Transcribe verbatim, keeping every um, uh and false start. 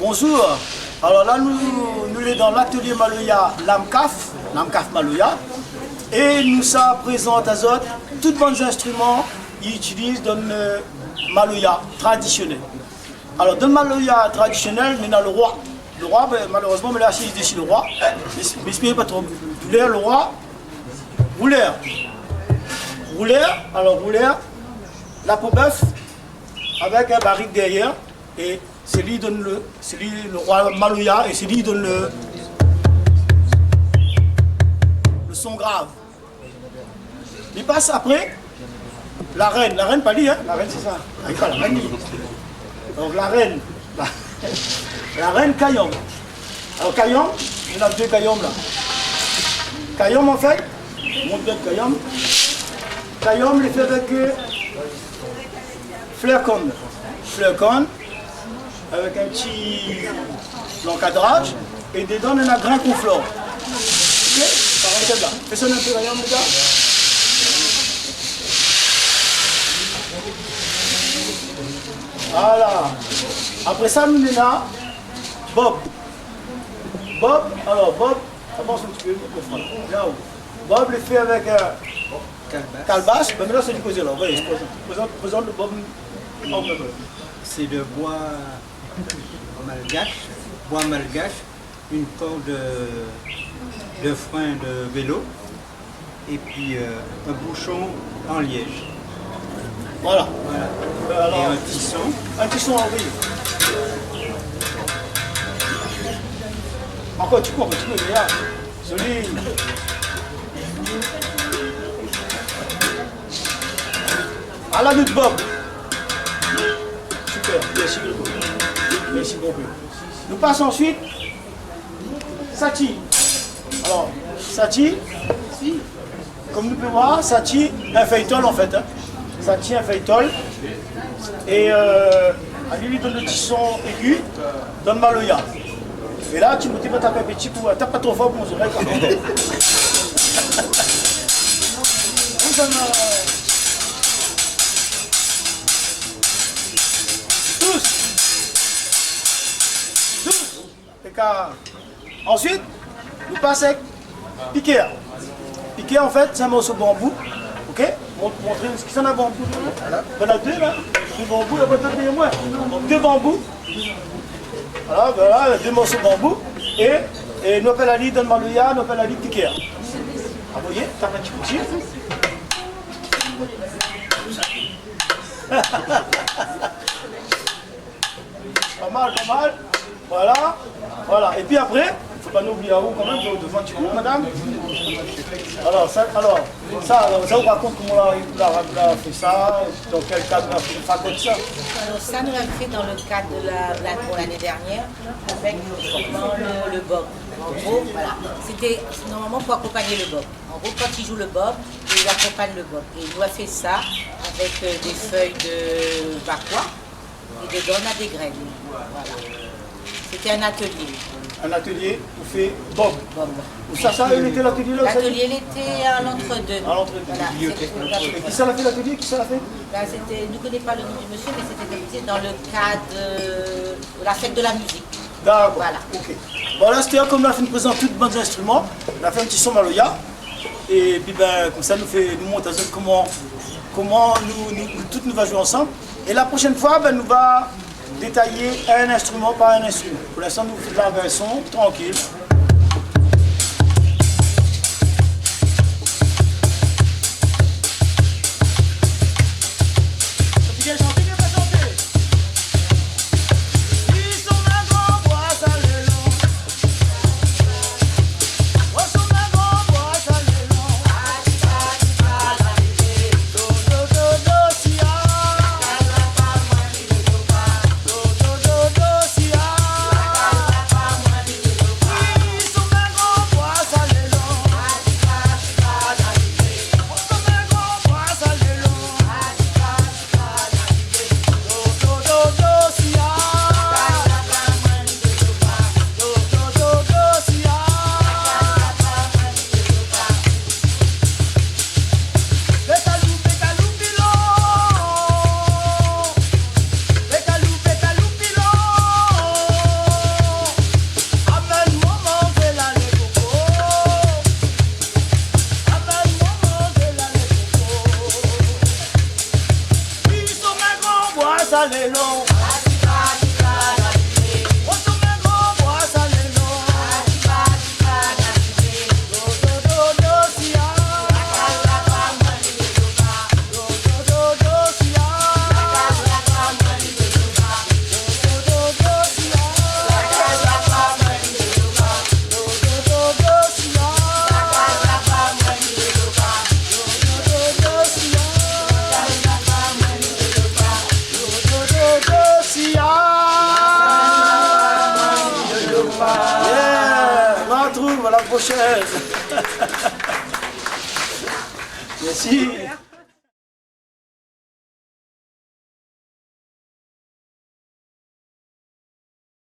Bonjour. Alor la, nou, nou lé dan latelié maloya Lamkaf, Lamkaf Maloya. É nou sa prézant azot tout bann zinstriman i itiliz dan, euh, maloya tradisionèl. Alor, dan maloya tradisionèl, néna lo roi. Lo roi, bin, malérezman, mi lé asiz dési lo roi. Mi, mi ésplik pa tro. Roulèr, lo roi. Roulèr. Roulèr, alor, roulèr, la po bèf, avèk in barik dèrièr. É sé li i donn lo, sé li lo roi maloya, é sé li i donn lo, lo son grav. Li pas apré, la rèn, la rèn pa li, hein, la rèn sé sa. Ah, pa la rèn li. Donk la rèn, la, la rèn kayanm. Alor kayanm, néna dé kayanm la. Kayanm, an fèt, mon dé kayanm. Kayanm lé fé avèk, euh, flèr kann. Flèr kann. Avèk in ti lankadraz, é dedan néna grin konflor. OK ? Par égzanp la. Fé sa in pé, lé gars. Voilà. Apré sa, nou néna bob. Bob, alor bob, avans in ti pé, voilà. Bob lé fé avèk, euh, kalbas. Kalbas, bin, mé la, sé di kozé la. Voyé, prézant, prézant, prézant lo bob an mèm tan. C'est de bois malgache, bois malgache, une corde de frein de vélo et puis, euh, un bouchon en liège. Voilà. Voilà. Euh, alors, et un tisson. Un tisson, ah oui. Ankor in ti kou, ankor in ti kou, lé la. Zoli. Ala nout bob. Super, merci beaucoup. Merci beaucoup. Nou pas ansuit sati. Alor, sati, kom nou pé voir, sati in fèy tol an fèt, hein. Sati in fèy tol. É, euh, ali li donn lo ti son égu dan maloya. É la, Timoté va tap in ti kou, tap pa tro for pou mon zorèy, kan mèm. Dous. Dous. É ka, ansuit, nou pas èk pikèr. Pikèr, an fèt, sé in morso banbou. OK ? Mont-, montré, kisa na banbou ? Voilà. Néna dé la. Dé banbou, la pa dé dèrièr moin. Donk, dé banbou. Voilà, voilà, dé morso banbou. É, é nou apèl ali dan maloya, nou apèl ali pikèr. Ah, voyé, tap in ti kou dsi. Pa mal, pa mal. Voilà, voilà. Épi apré, fo pa nou oublié aou kan mèm, de, dovan ti kou, madam. Alor sa, alor sa, alor sa, ou rakont koman la, la, la fé sa, dan kèl kad la fé, rakont sa. Alors ça, nous l'avons fait dans le cadre de la, la, pour l'année dernière, avec justement le, le bob. En gros, voilà. C'était normalement pour accompagner le bob. En gros, quand il joue le bob, il accompagne le bob. Et il nous a fait ça avec, euh, des feuilles de vacoa. É dedan na dé grin. Voilà. C'était un atelier. In atelié pou fé bob. Bob. Ousa sa, lété latelié la, ousa ? L'atelier, il était à l'Entre-Deux. À l'Entre-Deux. Voilà, c'est tout à fait. É kisa la fé latelié ? Kisa la fé ? Ben, c'était, je ne connais pas le nom du monsieur, mais c'était organisé dans le cadre, euh, de la fête de la musique. Dakor. Voilà. OK. Bon, la, sété kom la fine prézant tout bann zinstriman, la fé in ti son maloya. Épi, bin, konmsa, nou fé, nou mont azot koman, koman nou, nou, nou tout nou va zoué ansanm. É la proshèn foi, bin, nou va détayé in instriman par in instriman. Pou linstan, nou fé larg son, trankil. La proshèn. Mèrsi.